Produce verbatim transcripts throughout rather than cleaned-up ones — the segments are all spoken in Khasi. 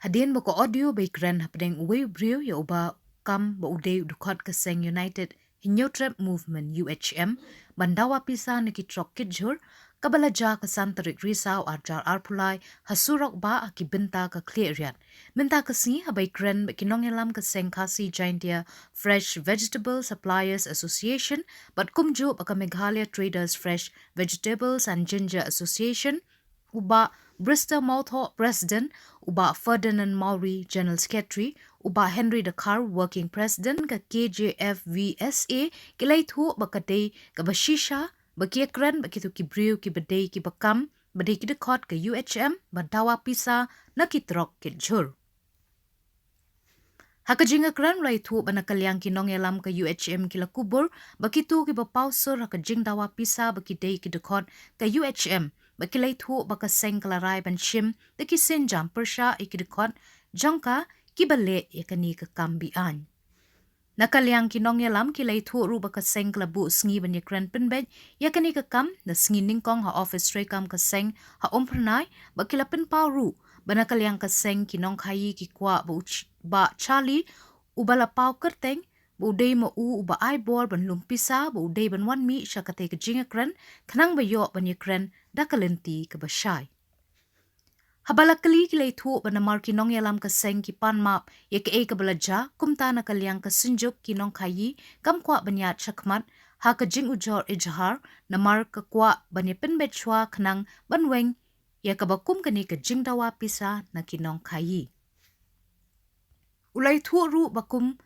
Hadien ba ka audio ba i kren hapdeng uwei u briew ïa uba kam ba u dei u dkhot ka seng United Hynñiewtrep Movement, U H M, ban dawa pisa na ki trok kit jhur, kaba la jia ka san tarik Risaw ar hajar arphew lai ha surok bah ha ki bynta ka Khliehriat. Mynta ka sngi haba i kren bad ki nongïalam ka seng Khasi Jaintia Fresh Vegetable Suppliers Association bad kumjuh bad ka Meghalaya Traders Fresh Vegetables and Ginger Association, u Bah Brister Mawthoh, President, u Bah Ferdinand Mawrie, General Secretary, u Bah Henry Dkhar, Working President ka K J F V S A, ki la ïathuh ba ka dei kaba shisha ba ki ïakren bad kito ki briew kiba dei kiba kam ba dei ki dkhot ka U H M ba dawa pisa na ki trok kit jhur. Ha ka jingïakren u la ïathuh ba na ka liang ki nongïalam ka U H M ki la kubur ba kito kiba paw sur ha ka jingdawa pisa ba ki dei ki dkhot ka U H M, ba ki la ïathuh ba ka seng ka la rai ban shim da ki sienjam pyrshah ïa ki dkhot jong ka kiba leh ïa kane ka kam be-aiñ. Na ka liang ki nongïalam ki la ïathuh ruh ba ka seng ka la buh sngi ban ïakren pynbeit ïa kane ka kam na sngi nyngkong ha ophis treikam ka seng ha Umphyrnai, ba ki la pynpaw ruh ba na ka liang ka seng ki nongkhaïi ki kwah ba u Ch-, Bah Charlie, uba la paw kyrteng ba u dei ma u uba ai bor ban lum pisa, ba u dei ban wan mih sha katei ka jingïakren khnang ba ïoh ban ïakren da ka lynti kaba shai. Haba la kylli ki la ïathuh ba namar ki nongïalam ka seng ki pan map ïa kaei kaba la jia, kumta na ka liang ka Synjuk ki nongkhaïi kam kwah ban ïaid shakhmat ha ka jingujor ijhar namar ka kwah ban ïapynbeit shuwa khnang ban weng ïa kaba kum kane ka jingdawa pisa na ki nongkhaïi. U la ïathuh ruh ba kum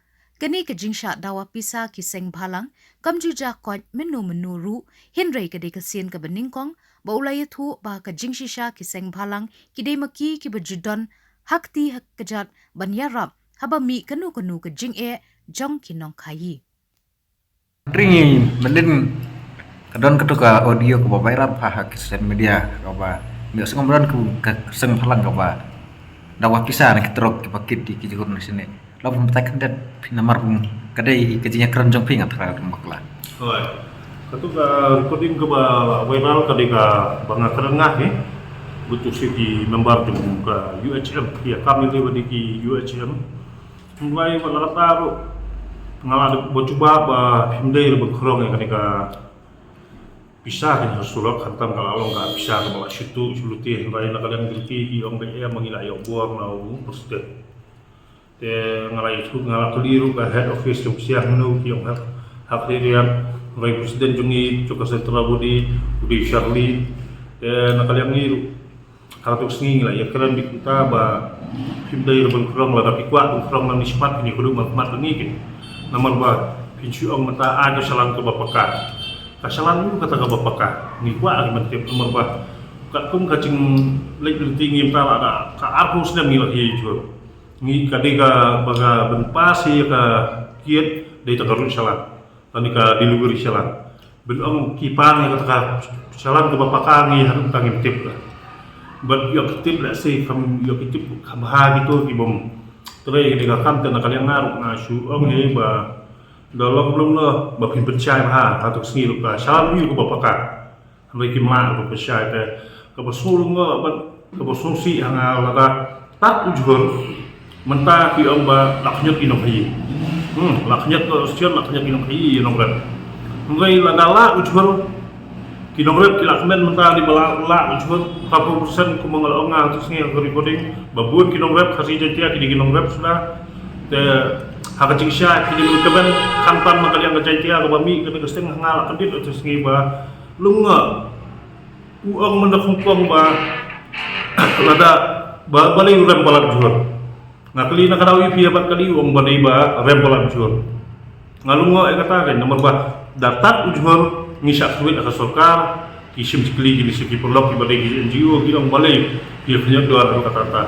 kane ka jingshah dawa pisa ki seng bhalang kam ju jia koit mynno mynno ruh, hynrei ka dei ka sien kaba nyngkong ba u la ïathuh ba ka jingshisha ki seng bhalang ki dei ma ki kiba ju don ha kti ha kjat ban ïarap haba mih kano kano ka jingeh jong ki nongkhaïi. Ring i mendin ka don kato ka audio kaba viral ha, ha ki social media kaba mih sngom don ka, ka seng bhalang kaba dawa pisa na ki trok kiba kit ki jhur na shane. Long phi batai khyndiat phi namar phi ka dei ka jingïakren jong phi nga tharai ruh bakla. Hooid. Kato ka recording kaba viral ka dei kaba nga kren nga hi. Bad tu shi ki member jong ka U H M ki ïa kam ïa ki ba dei ki U H M. Hynrei ba la kata ruh nga la dep ba jubab ba phim dei ruh ban khrong ïa kane ka pisa kane ha surok, khamtam ka la long ka pisa kaba la shu tuh shu lute, hynrei na ka liang ki lute ki ong ba em ma ngi la ïoh bor na u president. Te nga la ïathuh, nga la kylli ruh ka head office jong Siang Hynñiew ki ong ha, ha Khliehriat, hynrei president jong ngi jong ka central body u dei Charlie. Te na ka liang ngi ruh ha kato ka sngi ngi la ïakren beit kumta ba phim dei ruh ban khrong, lada phi kwah ban khrong nangne shakhmat phin ïakynduh markhmat bad ngi keiñ. Namar ba phin shu ong mynta ai ka shalan kaba paka. Ka shalan ruh kata kaba paka. Ngi kwah ban tip namar ba katkum ka jingleit lynti ngi mynta la da ka arphew snem ngi la ïa jhur. Ngi ka dei kaba ka ban pass ïa ka kiad dei ta ka ruh shalan. Tang ïa ka delivery shalan. Ban ong ki pan ïa kata ka shalan kaba paka ngi haduh mynta ngim tip ka. Bad ïoh ki tip lehse kham, ïoh ki tip kham bha kito ki bym trei kane ka kam, te na ka liang nga ruh nga shu ong hi ba da long lum noh ba phin pynshai bha ha kato ka sngi ruh ka shalan ïoh kaba paka. Hynrei kim lah ruh pynshai te kaba sngewlyngngoh bad kaba sngewsih ha nga lada tad u jhur. Mynta ki ong ba la khñiot ki nongkhaïi. Hmm, la khñiot ko stion, la khñiot ki nongkhaïi ïa nongrep. Hynrei lada la u jhur, ki nongrep ki la kmen mynta ni ba la, la u jhur, ka percent kumba nga la ong ha tu sngi ha ka recording ba bun ki nongrep Khasi Jaintia ki dei ki nongrep suda. Te ha ka jingshisha ki dei ki kmen khamtam na ka liang ka Jaintia kaba mih kane ka seng, ha nga la kyndit ha tu sngi ba lyngngoh u ong mynta khongpong ba lada ba, balei u rem palat jhur. Nga kylli na ka daw ïa phi ïa bad kali u ong balei ba rem palat jhur. Nga lyngngoh ïa kata keiñ namar ba da tad u jhur ngi shah kyrwit ha ka sorkar, ki shim kylli kine ki paralok kiba dei ki N G O ki ong balei phi khñiot dor ha kata kata.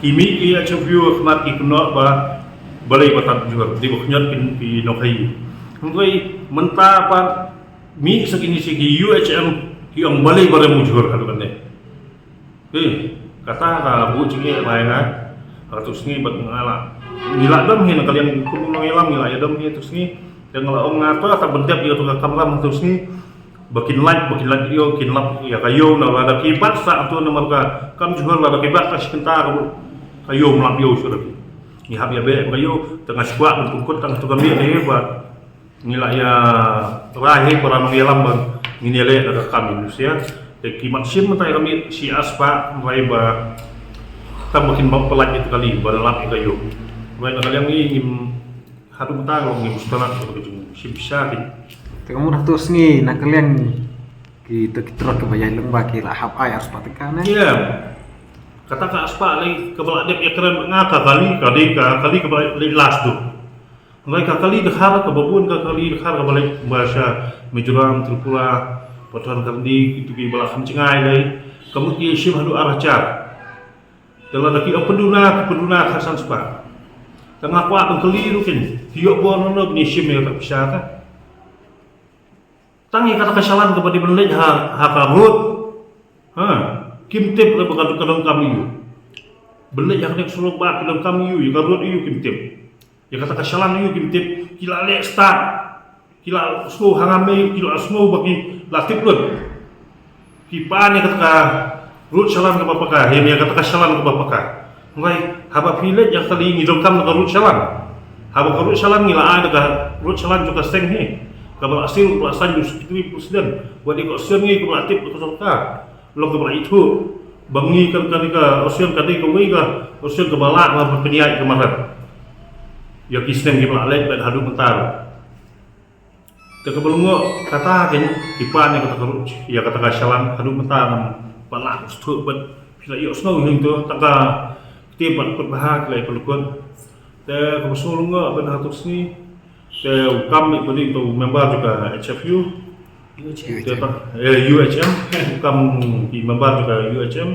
Ki mih ki ïa interview ha khmat ki kynnoh ba balei ba tad jhur, dei ba khñiot ki, ki nongkhaïi. Hynrei mynta pat mih sa kine sa ki U H M ki ong balei ba rem u jhur haduh kane. Hei, kata ka buh jingeh ba ïa nga ha tu sngi bad nga la, ngi la dom hi na ka liang kum nongïalam ngi la ïa dom hi tu sngi. Te nga la ong nga to ta ban dep ïa tu ka kamram tu sngi. Ba kin lait, ba kin lait ïa, kin lap ïa ka ïew na lada ki bat sa tu namar ka kam jhur lada ki bat ka shi kynta ka buh. Ayo mlap yo shuh da phi. Ngi hap ïa beh ba ka yo, tang nga shu kwah ban pynkut tang tu ka miet ne ba ngi la ïa rai hi para nongïalam ba ngin ïaleh da ka kam Indonesia. Te ki mat shim mynta ïa ka miet shi ar spah, rai ba tang ba kin bam palat ïa ka kali ba lap ïa ka yo. Rai na ka liang ngi ngim haduh mynta long ngim sngewtynnat ka jingshim sha ki. Te ka mut hato sngi na ka liang ki to ki trok ki ba ïaid lem ba ki la hap ai ar spah tyngka ne? Ïa. Kata ka ar spah lei ka ba la dep ïa kren nga ka kali, ka dei ka kali ka ba lei last tu. Ngai ka kali dkhar ka ba bun ka kali dkhar ka ba lei ba sha Mizoram, Tripura, Patharkhand, kitu ki ba la kham jngai lei. Ka mut ki shim haduh ar hajar. Te lada ki ong pynduna, ki pynduna khatsan spah. Te nga kwah ban kylli ruh kin, ki ïoh bor nano ban ïa shim ïa kata ka pisa ka. Tang ïa kata ka shalan kaba dei ban leit ha, ha ka road. Ha, kim tip lei ba ka, ka donkam ïa u. Ban leit ha kane ka surok ba ki donkam ïa u, ïa ka road ïa u kim tip. Ïa kata ka shalan ïa u kim tip, ki la leh start. Ki la sngew hangam ne, ki la sngew ba ki la tip lut. Ki pan ïa kata ka road shalan kaba paka, ïa kata ka shalan kaba paka. Ngai, haba phi leit ïa kali ngi donkam da ka road shalan. Haba ka road shalan ngi la ai da ka road shalan jong ka seng hi. Kaba la sil, kaba la sign u secretary president. Wat ïa ka option ngi kaba la tip da ka sorkar. Long kaba la ithuh. Ba ngi kan, kan ka option ka dei kawei ka option kaba lah ba pynïaid ka marat. Ïa ki snem kiba la leit bad haduh mynta ruh. Te kaba lyngngoh kata kin, ki pan ïa kata ka road, ïa kata ka shalan, haduh mynta ngam pat lah sngewthuh bad phi la ïohsngew hangto, tang ka ktien pat kut bha ki la ïa pynlukut. Te kaba sngewlyngngoh bad hato sngi, te u kam ba dei u member jong ka H F U. Te ta, eh, U H M, u kam ki member jong ka U H M.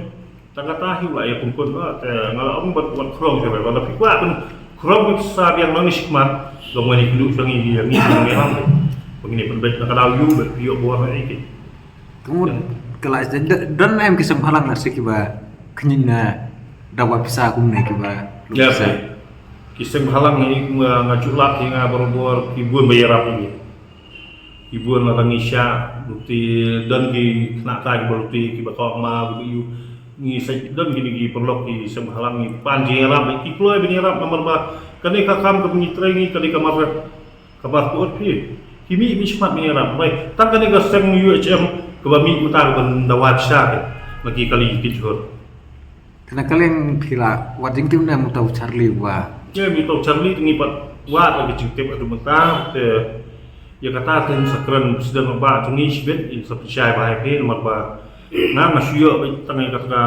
Tang kata hi u la ïa pynpun ba, te nga la ong bad wat khrong sha ba, lada phi kwah ban khrong phi sa biang nang shi khmat, long wan ïa kynduh sha ngi ïa ngi ngi ram. Ba ngin ïa pynbeit na ka daw ïa u bad phi ïoh bor na ïa ki. Ka mut ka la don, don em ki seng bhalang lada shi kiba kynjin na dawa pisa kumne kiba lut pisa. Ki seng bhalang hi nga, nga ju lap hi nga barabor ki bun ba ïarap ïa ngi. Ki bun la ngi sha luti, don ki khynnah kiba luti kiba kong ma kiba ïu. Ngi sa don kine ki paralok ki seng bhalang ngi pan jingïarap, ki kloi ban ïarap namar ba kane ka kam kaba ngi trei ngi kane ka mar rep. Kaba ka ot phi ki mih mih shmat mih ïarap bai. Tang kane ka seng U H M kaba mih mynta kaba dawa sha ke na ki kali ki jhur. Te na ka liang phi la wad jingtip ne mynta u Charlie ba? Ïa mynta u Charlie te ngi pat wad la ka jingtip haduh mynta te ïa kata te ngin sa kren president ba jong ngi shibit ngin sa pynshai ba hai phi namar ba nga nga shu ïoh ba tang ïa kata ka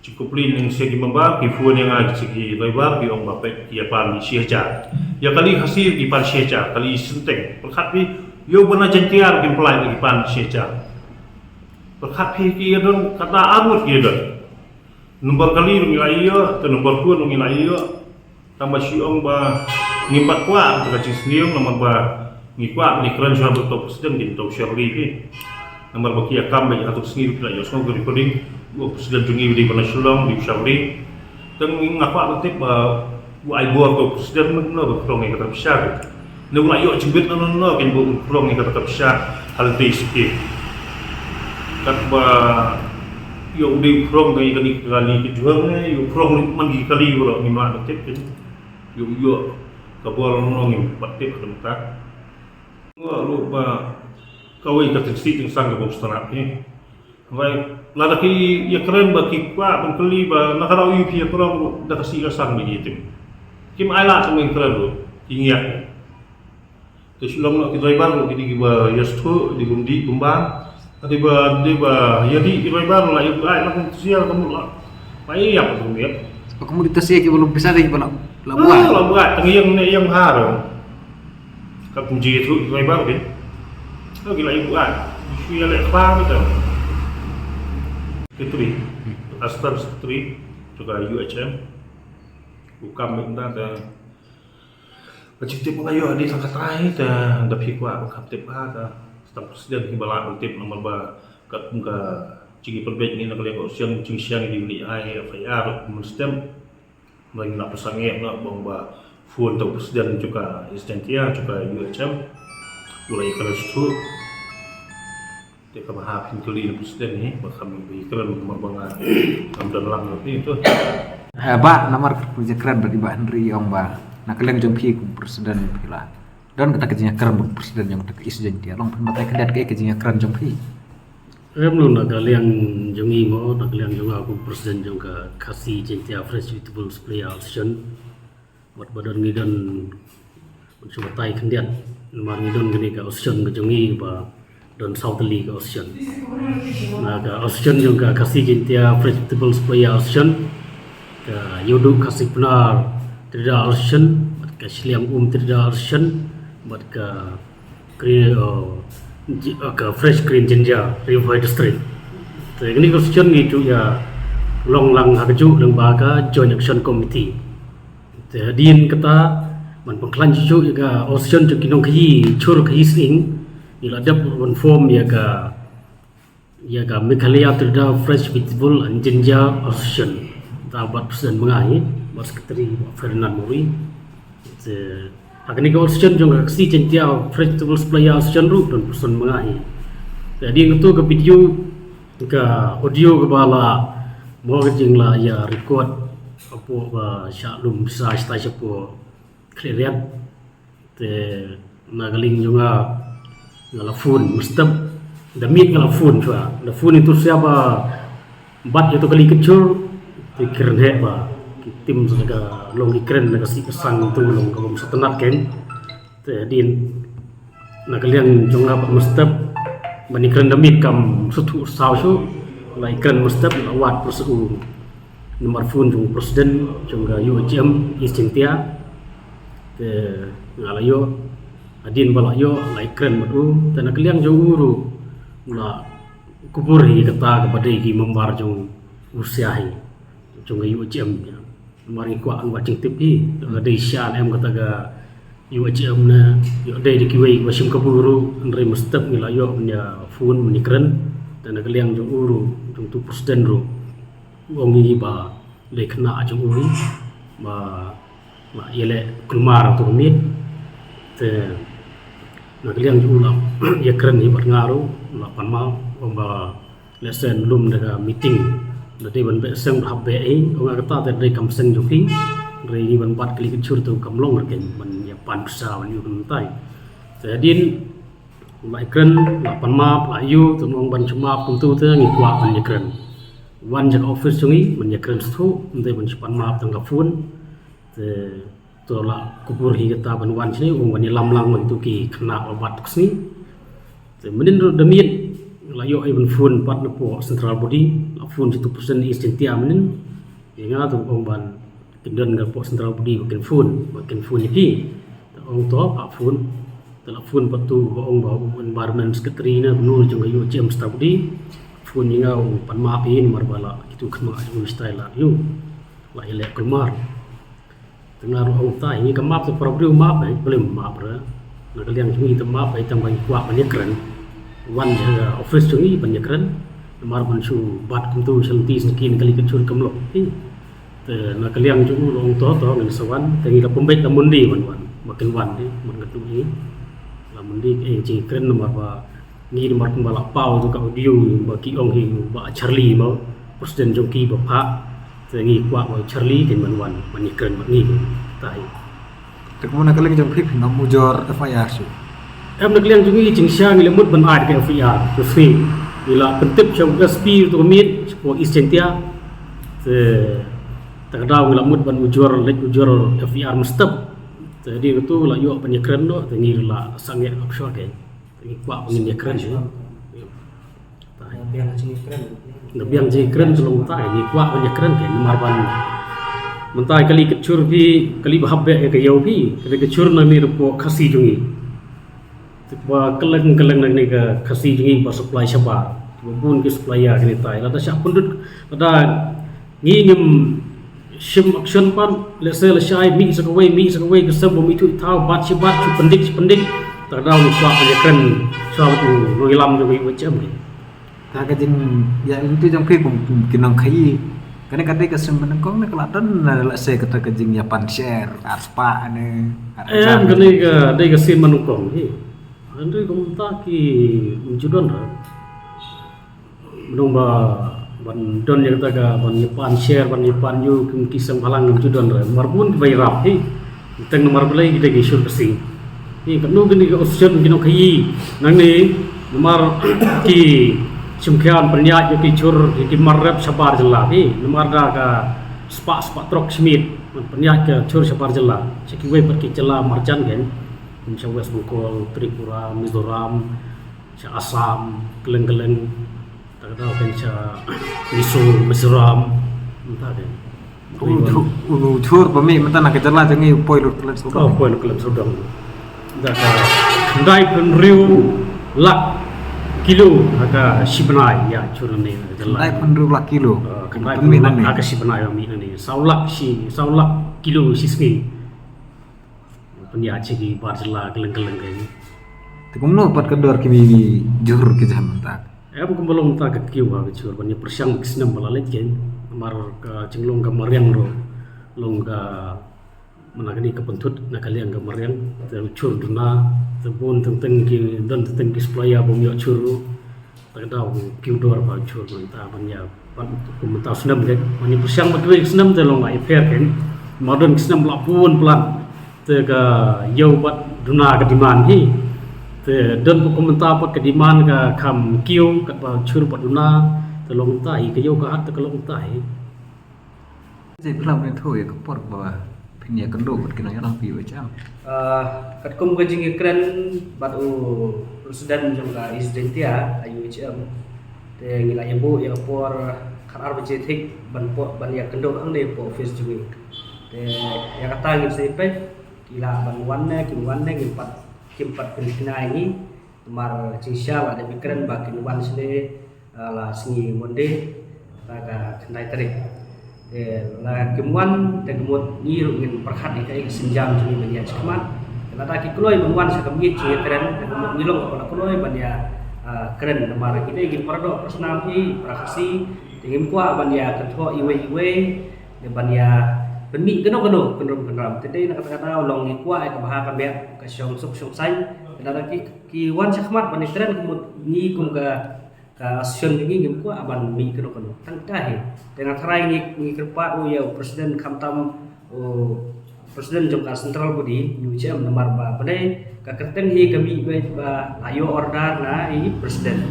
jingkomplain nang sha ki member ki phone ïa nga ki sha ki driver ki ong ba peit ki ïa pan shi hajar. Ïa kali Khasi ki pan shi hajar, kali Synteng. Pyrkhat phi ïa u Bana Jaiñtia ruh ki pynlait ki pan shi hajar. Pyrkhat phi ki ïa don kata arngut ki ïa don. Nombor kali ruh ngi la ïoh, te nombor phone ruh ngi la ïoh. Tang ba shu ong ba ngim pat kwah ka jingsniew namar ba ngi kwah ba ngi kren shuwa ba to president kin to Shirley ki. Namar ba ki ïa kam ba ïa hato sngi ruh ki la ïohsngew ka recording. U president jong ngi u dei ba na Shillong, u dei u Shirley. Tang nga kwah ban tip ba u ai bor to president mynno ba khrong ïa kata ka pisa. Ne u la ïoh jingbit na no no kin ba u khrong ïa kata ka pisa ha lynti siki. Katba ïoh u dei u khrong ïa kane ka kali ka jhur ne ïoh u khrong man ki kali baroh ngim lah ban tip kin. Ïoh ïoh ka bor no no ngim pat tip haduh mynta. Nga ruh ba kawei ka tyngshih tyngsang kaba sngewtynnat hi. Hynrei lada ki ïa kren ba ki kwah ban kylli ba na ka daw ïa phi ïa kren ruh da ka sih ka sang ba ki ïa tim. Kim ai lad tang ba ki kren ruh ki ngiah. Te shu long noh ki driver ruh ki dei kiba ïa sngewthuh, ki dei bym dih bym bam. Ka dei ba, dei ba ïa dih ki driver ruh la ïa buaid la kum tu sia ka mut la. Ba ïa ïap ka mut ïa. Ka mut tu sia kiba lum pisa dei kiba la, la buaid. Ah, la buaid tang ïeng ne ïeng har. Ka kum ji tu driver ki. Ka ki la ïa buaid. Shu ïa leh kpa ki tu. Secretary, Assistant Secretary jong ka U H M. U kam mynta te. Ka jingtip nga ïoh dei tang katai te da phi kwah ban kham tip ha te. Tang president hi ba lah ban tip namar ba katkum ka jingïapynbeit ngi na ka liang ka option jingshisha ngi dei ban leit ai F I R mynstep. Ba ngi la pynshai noh ba ong ba phone to president jong ka East Jaintia jong ka U H M. U la ïakren shuh. Te kaba hap phin kylli na president hi ba kham ïakren namar ba nga ngam don lang ïa phi to. Eh, ba namar ka jingkren ba di ba Henry ong ba na ka liang jong phi kum president phi la don kata ka jingkren ba president jong kata ka East Jaintia, long phin batai khyndiat ka ka jingkren jong phi. Em, long na ka liang jong i mo, na ka liang jong nga kum president jong ka Khasi Jaintia Fresh Vegetable Supplier Association. Wat ba don ngi don ban shu batai khyndiat namar ngi don kane ka association ka jong ngi ba don saw tylli ka association. Na ka association jong ka Khasi Jaintia Fresh Vegetable Supplier Association, ka Ïewduh Khasi Pnar Trader Association, bad ka Shiliang Um Trader Association, bad ka Green, uh, ji- uh, ka Fresh Green Ginger, Ri Bhoi District. Te kane ka association ngi ju ïa long lang ha ka ju lang ba ka Joint Action Committee. Te hadien kata ban pynkhlan ju ïa ka association jong ki nongkhaïi chur khaïi sying, ngi la dep ban form ïa ka ïa ka Meghalaya Trader Fresh Vegetable and Ginger Association. Ta bad president ma nga hi, bad secretary Ferdinand Mawrie. Te ha kane ka association jong ka Khasi Jaintia Fresh Vegetable Supplier Association ruh don president ma nga hi. Te hadien katu ka video, ka audio kaba la mo ka jing la ïa record hapoh ba sha lum sa sha tai shapoh Khliehriat. Te na ka liang jong nga, nga la phone mynstep. Da miet nga la phone shuwa, da phone itu shuwa ba bat ïa tu kali kynchur. Te kren heh ba ki tim sa ka long ki kren na ka sih ka sang tu long ka bym sa tnat ken. Te hadien na ka liang jong nga ba mynstep ban ïakren da miet kam suthu saw shu la ïakren mynstep la wad pyrsa u number phone jong president jong ka U H M East Jaintia. Te nga la ïoh, hadien ba la ïoh la ïakren bad u, te na ka liang jong u ruh la kubur hi kata kaba dei ki member jong u sha hi jong ka U H M. Namar ngi kwah ngi wad jingtip hi, la dei sha ne em kata ka U H M ne ïoh dei da kiwei ba shim kabu ruh, hynrei mynstep ngi la ïoh ban ïa phone ban ïakren. Te na ka liang jong u ruh, jong tu president ruh, u ong ïa ngi ba dei khynnah jong u hi ba la ïaleh kulmar tu ka miet. Te na ka liang jong u la ïakren hi bad nga ruh, la pan map, ong ba lehse lum da ka meeting da dei ban beh seng ba hap beh hi, ong nga kata te dei kam seng jong phi. Hynrei ngi ban bat kali kynchur tu kam long rkeng ban ïa pan pisa ban ïa kumtai. Te hadien la ïakren, la pan map, la ïoh, te ong ban shu map kumtu te ngi kwah ban ïakren. Wan jaka office jong ngi ban ïakren shuh, ym dei ban shu pan map tang ka phone. Te to la kubur hi kata ban wan shane, ong ban ïalam lang bad kitu ki khynnah ba bat ka sngi. Te mynnin ruh da miet la ïoh ei ban phone pat napoh central body, la phone jitu president East Jaintia mynnin. Ïa nga tu ong ban kin don ka poh central body ba kin phone, ba kin phone ïa phi. Te ong to pat phone. Te la phone pat tu ba ong ba u environment secretary na bynur jong ka U H M central body. Phone ïa nga ong pan map ïa namar ba la kitu khynnah jong u stai la ïoh, la ïaleh kulmar. Te nga ruh ong tai ngi ka map te para briew map, eh, blim map re. Na ka liang jong ngi te map, eh, tang ba ngi kwah ban ïakren. Wan jaka office jong ngi ban ïakren. Namar ban shu bat kumtu sha lynti sha ki kali kynchur kam long. Hi. Te na ka liang jong u ruh ong to to ngin sa wan. Te ngi la pynbeit la Monday ban wan. Ba kin wan hi ban katu hi. La Monday, eh, jingkren namar ba ngi namar kumba la paw tu ka audio ba ki ong hi ba Charlie mo, president jong ki ba phah. Te ngi kwah ba Charlie kin ban wan ban ïakren bad ngi. Tai. Te kumno na ka liang jong phi, phin ym ujor F I R shuh? Em, na ka liang jong ngi jingshisha ngi la mut ban ai ka F I R. Te sngi ngi la pyntip sha u S P tu ka miet shapoh East Jaintia. Te ta ka daw ngi la mut ban ujor, leit ujor F I R mynstep. Te dei katu la ïoh ban ïakren noh, te ngi la sangeh offshore ke. Ngi kwah ba ngin ïakren hi. Nga biang jingkren, nga biang jingkren tu long tai, ngi kwah ban ïakren hi namar ban mynta kali kynchur phi, kali ba hap beh ïa ka ïew phi, kali kynchur na ni ruh poh Khasi jong ngi. Te ba kylleng kylleng na ni ka Khasi jong ngi ba supply shabar. Ba bun ki supply ïa kane tai. Lada shah pyndut, lada ngi ngim shim action pat, lehse lashai mih sa kawei, mih sa kawei, ka sem ba mih tu thaw, bat shi bat, shi pyndik, shi pyndik. Ta ka daw ngi kwah ban ïakren, shuwa bad u nongïalam jong ka U H M. Ta ka jingïaid lynti jong phi kum, kum ki nongkhaïi. Kane ka dei ka sien ba nyngkong ne ka la don, lehse kata ka jingïapan share, ar spah ne, ar hajar. Em, kane ka dei ka sien ba nyngkong hi. Hynrei kumta ki ym ju don re. Nong ba, Ban don ïa kata ka ban ïa pan share, ban ïa pan ïa ki, ki seng bhalang ngam ju don re. Namar bun kiba ïarap hi. Teng namar balei ki dei ki shur ka sngi. Hi, katno kine ki option ki nongkhaïi nangne, namar ki shim khia ban pynïaid ïa ki shur, ïa ki mar rep shabar jylla hi. Namar da ka spah, spah trok shi miet ban pynïaid ka shur shabar jylla sha kiwei pat ki jylla marjan kein, kum sha West Bengal, Tripura, Mizoram, sha Assam, kylleng kylleng. Kata ka daw kein sha Mizo, Mizoram, mynta kein. U, u, u shur ba mih mynta na ka jylla jong ngi u poi lut klet sawdong. Oh, poi lut klet sawdong. Da ka khyndai phew hynriew lak kilo ha ka shi bnai, ïa, shur nangne na ka jylla. Khyndai phew hynriew lak kilo. Ah, khyndai phew hynriew lak ha ka shi bnai ba mih nangne. Saw lak shi, saw lak kilo shi sngi. Pynïaid sha ki bar jylla kylleng kylleng kein. Te kumno pat ka dor ki mih, mih jhur ki jam mynta? Em, kumba long mynta ka kiew ha ka shur ban ïa pyrshang ki snem ba la leit kein. Namar ka jinglong ka mariang ruh long ka, mana kane ka pynthut na ka liang ka mariang. Te u shur duna, te bun teng teng ki, don teng teng ki supplier bym ïoh shur ruh. Te ka daw kiew dor ba u shur mynta ban ïa, ban kum mynta u snem kein. Ban ïa pyrshang ba kiwei ki snem te long ba ïapher kein. Namar don ki snem ba la bun plan. Te ka ïew bad duna ka demand hi. Te don ba kum mynta pat ka demand ka kham kiew katba u shur bad duna. Te long mynta hi ka ïew ka hat te ka long mynta hi. Te phi lah ban ïathuh ïa ka por ba phin ïakynduh bad ki nongïalam phi, U H M? Ah, katkum ka jingïakren bad u president jong ka East Jaintia, U H M. Te ngi la ïabuh ïa ka por khatar baje thik ban po-, ban ïakynduh hangne hapoh office jong ngi. Te ïa kata ngin sa ïa peit, ki lah ban wan ne kim wan ne, ngim pat, kim pat pynthikna ïa ngi. Namar jingshisha la dep ïakren ba kin wan shane, ah, la sngi Monday, la ka khyndai tarik. Te la kim wan, te ka mut ngi ruh ngin pyrkhat ïa kaei ka sienjam jong ngi ban ïaid shakhmat. Te lada ki kloi ban wan sha ka miej jingïakren, te ka mut ngi long kiba la kloi ban ïa, ah, kren namar ki dei ki para doh para snam hi, para Khasi, te ngim kwah ban ïa kynthoh iwei iwei, ne ban ïa pynmih kano kano kynrum kynram. Te dei na kata ka daw long ngi kwah ïa ka bha ka miat, ka shong suk shong saiñ. Te lada ki, ki wan shakhmat ban ïakren, ka mut ngi kum ka, ka association jong ngi ngim kwah ban mih kano kano. Tang kita hi. Te nga tharai ngi, ngi kyrpad ruh ïa u president khamtam u president jong ka central body, U H M, namar ba balei ka kyrteng hi ka mih beit ba la ïoh order na i president.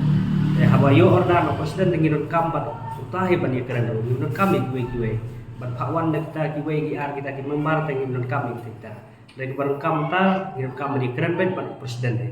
Te haba ïoh order na president te ngi donkam bad uta hi ban ïakren ruh, ngi donkam ïa kiwei kiwei. Ban phah wan na kita kiwei ki ar kita ki member te ngi donkam ïa kita. Te kiba donkam uta ngi donkam ban ïakren beit bad u president hi.